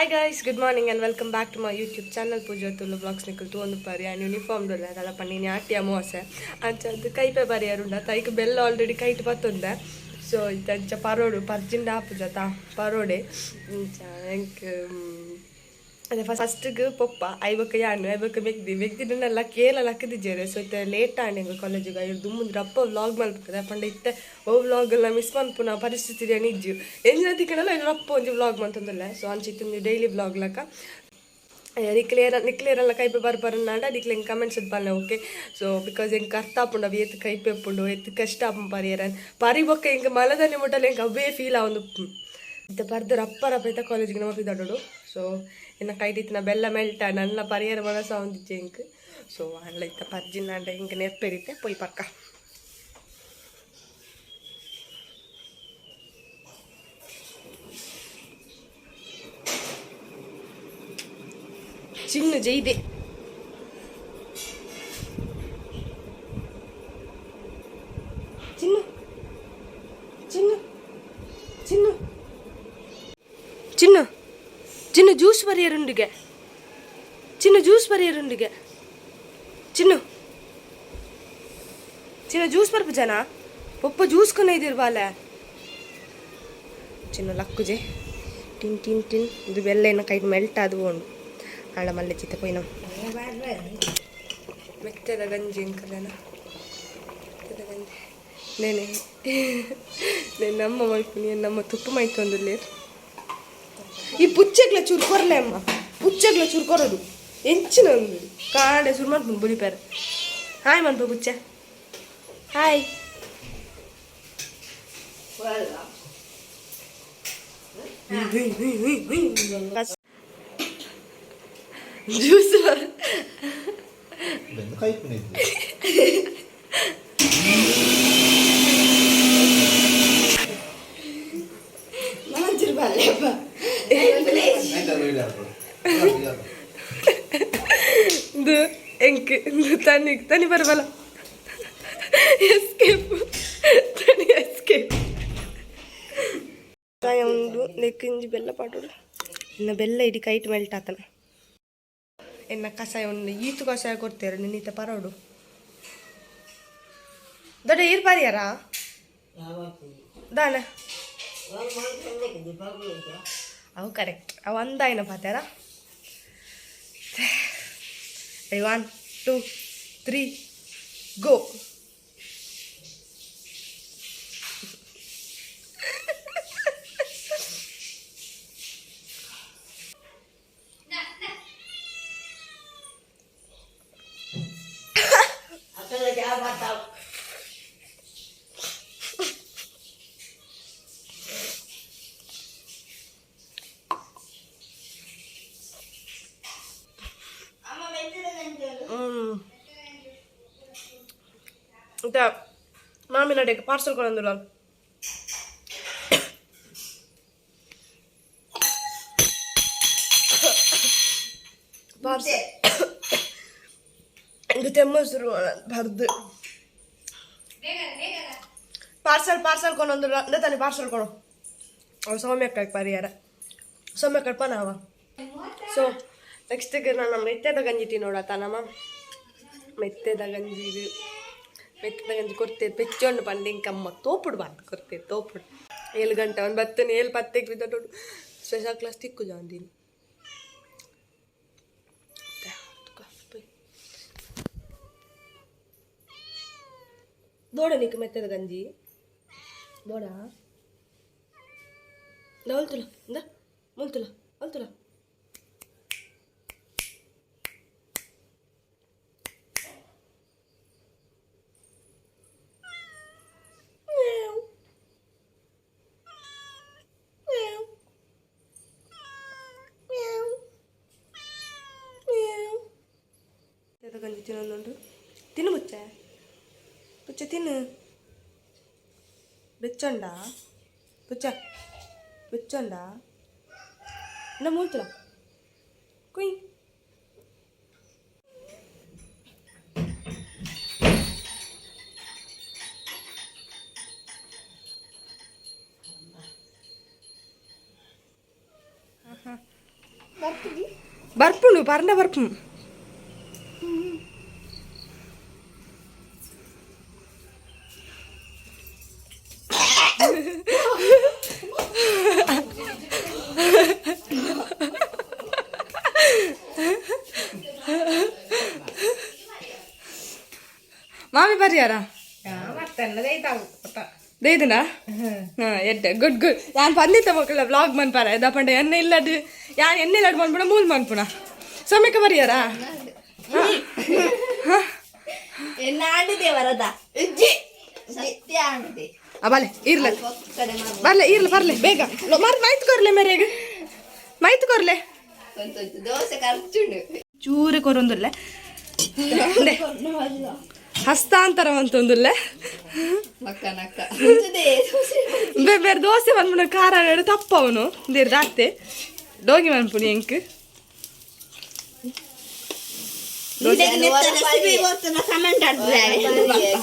Hi guys, good morning and welcome back to my YouTube channel Pooja Tulu vlogs. ನಿಕುಲು ತೂವೊಂದುಪ್ಪರ್ ಯಾನ್ uniform ದೊಲ್ಲ ದಾದ ಪಂಡ ಇನಿ ಆಟಿ ಅಮಾವಾಸ್ಯೆ ಅಂಚಾದ್ ಕೈಪೆ ಪರಿಯರುಂಡ ತೈಕ್ ಬೆಲ್ಲ ಆಲ್ರೆಡಿ ಕೈಟ್ ಪತ್ತೊಂದೆ. ಸೊ ಇತ್ತೆ ಅಂಚ ಪರೋಡು ಪರ್ಜಿಂಡ ಆಪುಜ ತಾ ಪರೋಡೆ ಇಂಚ ಎಂಕ್ ಅದೇ ಫಸ್ಟ್ಗೆ ಪೊಪ್ಪ ಐಬೊಕ್ಕ ಯಾನ್ ಐಬೊಕ್ಕ ಮೆಗ್ದಿ ಮೆಗ್ದಿನ ಕೇಲ ಲಕ್ಕದಿಜ್ಜೆರ್. ಸೊ ಇತ್ತೆ ಲೇಟ್ ಆಂಡ್ ಎಂಕ್ ಕಾಲೇಜಿಗ್ ಐರ್ ದುಂಬುಂದು ರಪ್ಪ ವ್ಲಾಗ್ ಮಲ್ಪುಗದ ಪಂಡ ಇತ್ತೆ ಓ ವ್ಲಾಗ್ ಎಲ್ಲ ಮಿಸ್ ಮನ್ಪುನ ಪರಿಸ್ಥಿತಿ ಇಜ್ಜು ಎಂಚಿನ ತಿಕ್ಕಂಡಲ ಐನ್ ರಪ್ಪ ಒಂಜಿ ವ್ಲಾಗ್ ಮಂತೊಂದುಲ್ಲೆ. ಸೊ ಅಂಚ ಇತ್ತೊಂಜಿ ಡೈಲಿ ವ್ಲಾಗ್ ಲಕ ನಿಕ್ಲೇರ ನಿಕ್ಲೇರೆಲ್ಲ ಕೈಪೆ ಬರ್ಪರನ್ನಾಂಡ ನಿಕ್ಲೆ ಎಂಕ್ ಕಮೆಂಟ್ಸ್ ಪನ್ಲೆ. ಓಕೆ, ಸೊ because ಎಂಕ್ ಅರ್ಥ ಆಪುಂಡು ಅವು ಏತ್ ಕೈಪೆ ಉಪ್ಪುಂಡು ಏತ್ ಕಷ್ಟ ಆಪುಂಡು ಪರಿಯರ ಪರಿ ಬೊಕ್ಕ ಎಂಕ್ ಮಲದನಿ ಮುಟ್ಟಲ ಎಂಕ್ ಅವೇ ಫೀಲ್ ಆವೊಂದು ಇತ್ತೆ ಪರ್ದು ರಪ್ಪ ರಪ್ಪ ಇತ್ತ ಕಾಲೇಜಿಗೆ ನಮ ಪಿದಾಡೋಡು. ಸೊ ಎನ್ನ ಕೈಟಿತ್ತಿನ ಬೆಲ್ಲ ಮೆಲ್ಟ ನನ್ನ ಪರಿಯರ ಮನಸ್ಸು ಆವೊಂದಿಜ್ಜಿ ಎಂಕ್. ಸೊ ಆಂಡ್ಲ ಇತ್ತ ಪರ್ಜಿನಾಂಡ ಎಂಕ್ ನೆರ್ಪೆರಿತ್ತೆ ಪೋಯಿ ಪಕ್ಕ. ಚಿನ್ನು ಜೈದೆ ಚಿನ್ನು ಚಿನ್ನು ಚಿನ್ನು ಚಿನ್ನು ಚಿನ್ನು ಜ್ಯೂಸ್ ಬರಿಯರುಂಡಿಗೆ ಚಿನ್ನು ಜ್ಯೂಸ್ ಬರಿಯರುಂಡಿಗೆ ಚಿನ್ನು ಚಿನ್ನು ಜ್ಯೂಸ್ ಬರ್ಪು ಜನ ಪೊಪ್ಪ ಜ್ಯೂಸ್ ಕೊನ ಇದಿರ್ ಬಾಲೆ ಚಿನ್ನು ಲಕ್ಕುಜೆ ಟಿನ್ ಟಿನ್ ಟಿನ್ ಇದು ಬೆಲ್ಲ ಏನ ಕೈಟ್ ಮೆಲ್ಟ್ ಅದು ಉಂಡು ಆಳ ಮಲ್ಲೆ ಚಿತ್ತ ಪೋಯಿನ ಮೆತ್ತದ ಗಂಜಿ ಎಂಕಲೆನ ಮೆತ್ತದ ಗಂಜಿ ನೇನೆ ನೇನೆ ನಮ್ಮ ಮಲ್ಪುನಿ ನಮ್ಮ ತುಪ್ಪ ಮೈತೊಂದುಲ್ಲೇರ್ ಈ ಪುಚ್ಚೆಗ್ಲ ಚೂರು ಕೊರ್ಲೆ ಅಮ್ಮ ಪುಚ್ಚೆಗ್ಲ ಚೂರು ಕೊರಡು ಎಂಚಿನ ಒಂದು ಕಾಡೆ ಶುರು ಮಾಡ್ಕೊಂಡು ಬುಲಿಪೇರ. ಹಾಯ್ ಮನ್ಪ ಪುಚ್ಚೆ ಹಾಯ್. ಜ್ಯೂಸ್ ಬೆಂದು ಕೈಪುನ ಇದು ಎಂಕ್ ಇದು ತನ್ನಿ ತನ್ನಿ ಬರಬಲ್ಲ ಎಸ್ಕೇಪ್ ತನ್ನಿ ಎಸ್ಕೇಪ್ ಉಂಡು ನೆಕ್ಕಿಂಜಿ ಬೆಲ್ಲ ಪಾಟೋಡು ಇನ್ನು ಬೆಲ್ಲ ಇಡೀ ಕೈಟ್ ಮೆಲ್ಟ್ ಆತನ ಎನ್ನ ಕಷಾಯ ಒಂದು ಈತು ಕಷಾಯ ಕೊಡ್ತೇವೆ ನಿನ್ನಿತ ಪರೋಡು ದೊಡ್ಡ ಈರ್ ಪರಿಯಾರ ದಾನ ಅವು ಕರೆಕ್ಟ್ ಅವು ಅಂದಾಯಿನ ಪಾತಾರ. 1 2 3 ಗೋ. ಇತ್ತ ಮಾಮಿನಡೆಗೆ ಪಾರ್ಸಲ್ ಕೊಡಂದುಲ್ಲ ಪಾರ್ಸಲ್ ಎಂಕ್ ತೆಮ್ಮ ಶುರು ಬರ್ದು ಪಾರ್ಸಲ್ ಪಾರ್ಸಲ್ ಕೊನೊಂದುಲ್ಲ ಅಂದೆ ತಾನೆ ಪಾರ್ಸಲ್ ಕೊಡು ಅವು ಸೌಮ್ಯಕ್ಕ ಪರಿಹಾರ ಸೌಮ್ಯಕ್ಕ ಪನಾವ. ಸೊ ನೆಕ್ಸ್ಟಿಗೆ ನಾನು ಮೆತ್ತೆದ ಗಂಜಿ ತಿನ್ನೋಡತ್ತ ನಮ್ಮ ಮೆತ್ತೆದ ಗಂಜಿ ಇದು ಮೆತ್ತದ ಗಂಜಿ ಕೊಡ್ತೇವೆ ಪೆಚ್ಚೊಂಡು ಪಂಡ ಇಂಕಮ್ಮ ತೋಪುಡು ಬಾರ್ದು ಕೊಡ್ತೇವೆ ತೋಪುಡು 7 ಗಂಟೆ ಒಂದು ಬತ್ತನೆ 7:10ಕ್ಕೆ ಬಿದ್ದೋಡು ಸ್ಪೆಷಲ್ ಕ್ಲಾಸ್ ತಿಕ್ಕು ಜಾಂದಿನಿ. ದೋಡ ನಿಕ್ ಮೆತ್ತದ ಗಂಜಿ ದೋಡ ಮುಲ್ತುಲ ಇಂದ ಮುಲ್ತುಲ ಮುಲ್ತುಲ. ಗಂಜಿ ತಿನ್ನೊಂದುಂಡು ತಿನ್ನು ಮುಚ್ಚೆ ಪುಚ್ಚೆ ತಿನ್ನು ಬೆಚ್ಚಂಡ ಪುಚ್ಚ ಬೆಚ್ಚಂಡ ಇಂದ ಮೂಲ್ತುಲ ಕುಯ್. ಬರ್ಪುಂಡು ಪರ್ಂಡ ಬರ್ಪು ಮಾಮಿ ಬರ್ಯಾರ ದೇದನಾ ಹಾಂ ಎಡ್ಡೆ ಗುಡ್ ಗುಡ್ ಯಾನ್ ಪಂದಿತ್ತ ಮಕ್ಕಳ ವ್ಲಾಗ್ ಮನ್ಪಾರ ದಪಂಡ ಎಣ್ಣೆ ಇಲ್ಲಡ್ ಯಾನ್ ಎಣ್ಣೆ ಇಲ್ಲಡ್ ಮನ್ಪುಣ ಮೂಲ್ ಮನ್ಪುಣ ಸೊಮೆಕ ಬರ್ಯಾರ ಬಲೆ ಇರ್ಲ ಬರ್ಲೆ ಇರ್ಲ ಬರ್ಲೆ ಬೇಗ ಮೈತ್ ಕೊರ್ಲೆ ಮೇರೆಗೆ ಮೈತ್ ಕೊರ್ಲೆ ಚೂರು ಕೊರೊಂದುಲ್ಲೆ ಹಸ್ತಾಂತರ ಅಂತೊಂದುಲ್ಲೆ ಬೇರೆ ದೋಸೆ ಬಂದ್ಬಿಡ ಖಾರ ತಪ್ಪ ಅವನು ದೇರ್ ರಾತೆ ಡೋಗಿ ಮನ್ಪುನಿ ಎಂಕ್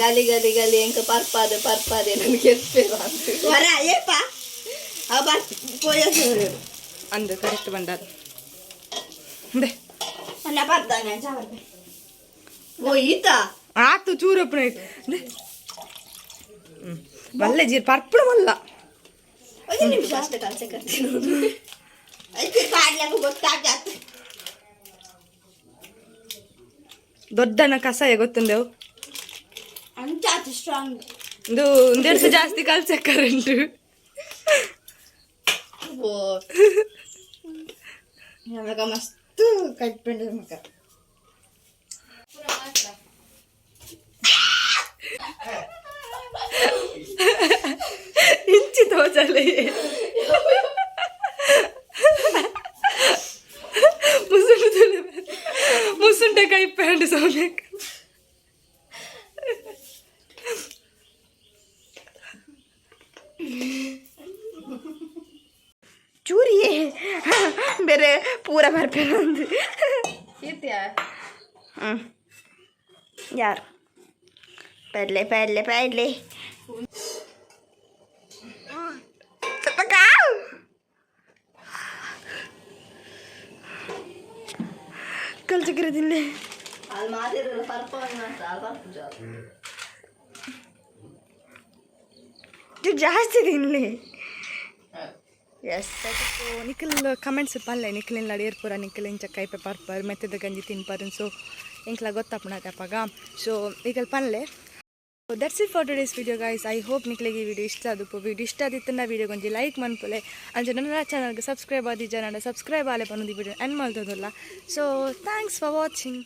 ಗಲಿ ಗಲಿ ಗಲಿ ಎಂಕ ಪರ್ಪಾದೆ ಪರ್ಪಾದೆ ನನಗೆ ಅಂದು ಕರೆಕ್ಟ್ ಬಂದಾದ ಆತು ಚೂರು ಅಪ್ಪನ ಮಲ್ಲೆ ಜೀರ್ ಪರ್ಪುಣ ಮಲ್ಲ ದೊಡ್ಡನ ಕಸಾಯ ಗೊತ್ತುಂದೆವು ಇದು ಒಂದೆರಡು ಜಾಸ್ತಿ ಕಲ್ಸಕ್ಕರುಂಟು ಮಸ್ತ್ ಕಟ್ಪೆಂಡು ಮಗ ಇಂಚಿ ತೋಜಲೆ ಮುಸುಂಡು ಮುಸುಂಡೆ ಕೈ ಪ್ಯಾಂಟ್ ಸೌಮ್ಯಕ್ಕೆ ಚೂರಿಯೇ ಬೇರೆ ಪೂರ ಬರ್ಪೇನಂದು ಯಾರು ಪರ್ಲೆ ಪರ್ಲೆ ಪರ್ಲೆ ಕಲ್ಚಕ್ಕಿರೋದಿಲ್ಲ ಜಾಸ್ತಿ ತಿನ್ಲಿ ಎಸ್ ನಿಖಿಲ್ ಕಮೆಂಟ್ಸ್ ಪಲ್ಲೆ ನಿಖಿಲ್ ಇಲ್ಲ ಏರ್ಪುರ ನಿಖಿಲ್ ಇಂಚ ಕೈಪೆ ಪರ್ಪರ್ ಮೆತ್ತದ ಗಂಜಿ ತಿನ್ಪರ್ ಸೊ ಎಂಕ್ಲ ಗೊತ್ತಪ್ಪಣ ಅಪ್ಪಗ ಸೊ ಈಗ ಪಲ್ಲೆ. That's it for today's video guys. I hope ನಿಕ್ಲೆಗೆ ಈ ವಿಡಿಯೋ ಇಷ್ಟ ಆದಪ್ಪ. ವಿಡಿಯೋ ಇಷ್ಟ ಆದಿತ್ತನ್ನ ವಿಡಿಯೋ ಗೊಂಜಿ ಲೈಕ್ ಮನ್ಪುಲೆ ಅಂಚ ನನ್ನ ಚಾನಲ್ಗೆ ಸಬ್ಸ್ಕ್ರೈಬ್ ಆದಿ ಜನ ಸಬ್ಸ್ಕ್ರೈಬ್ ಆಲೆ ಪನ್ನೊಂದು ವಿಡಿಯೋ ಎಂಡ್ ಮಾಡ್ತದಲ್ಲ. So thanks for watching.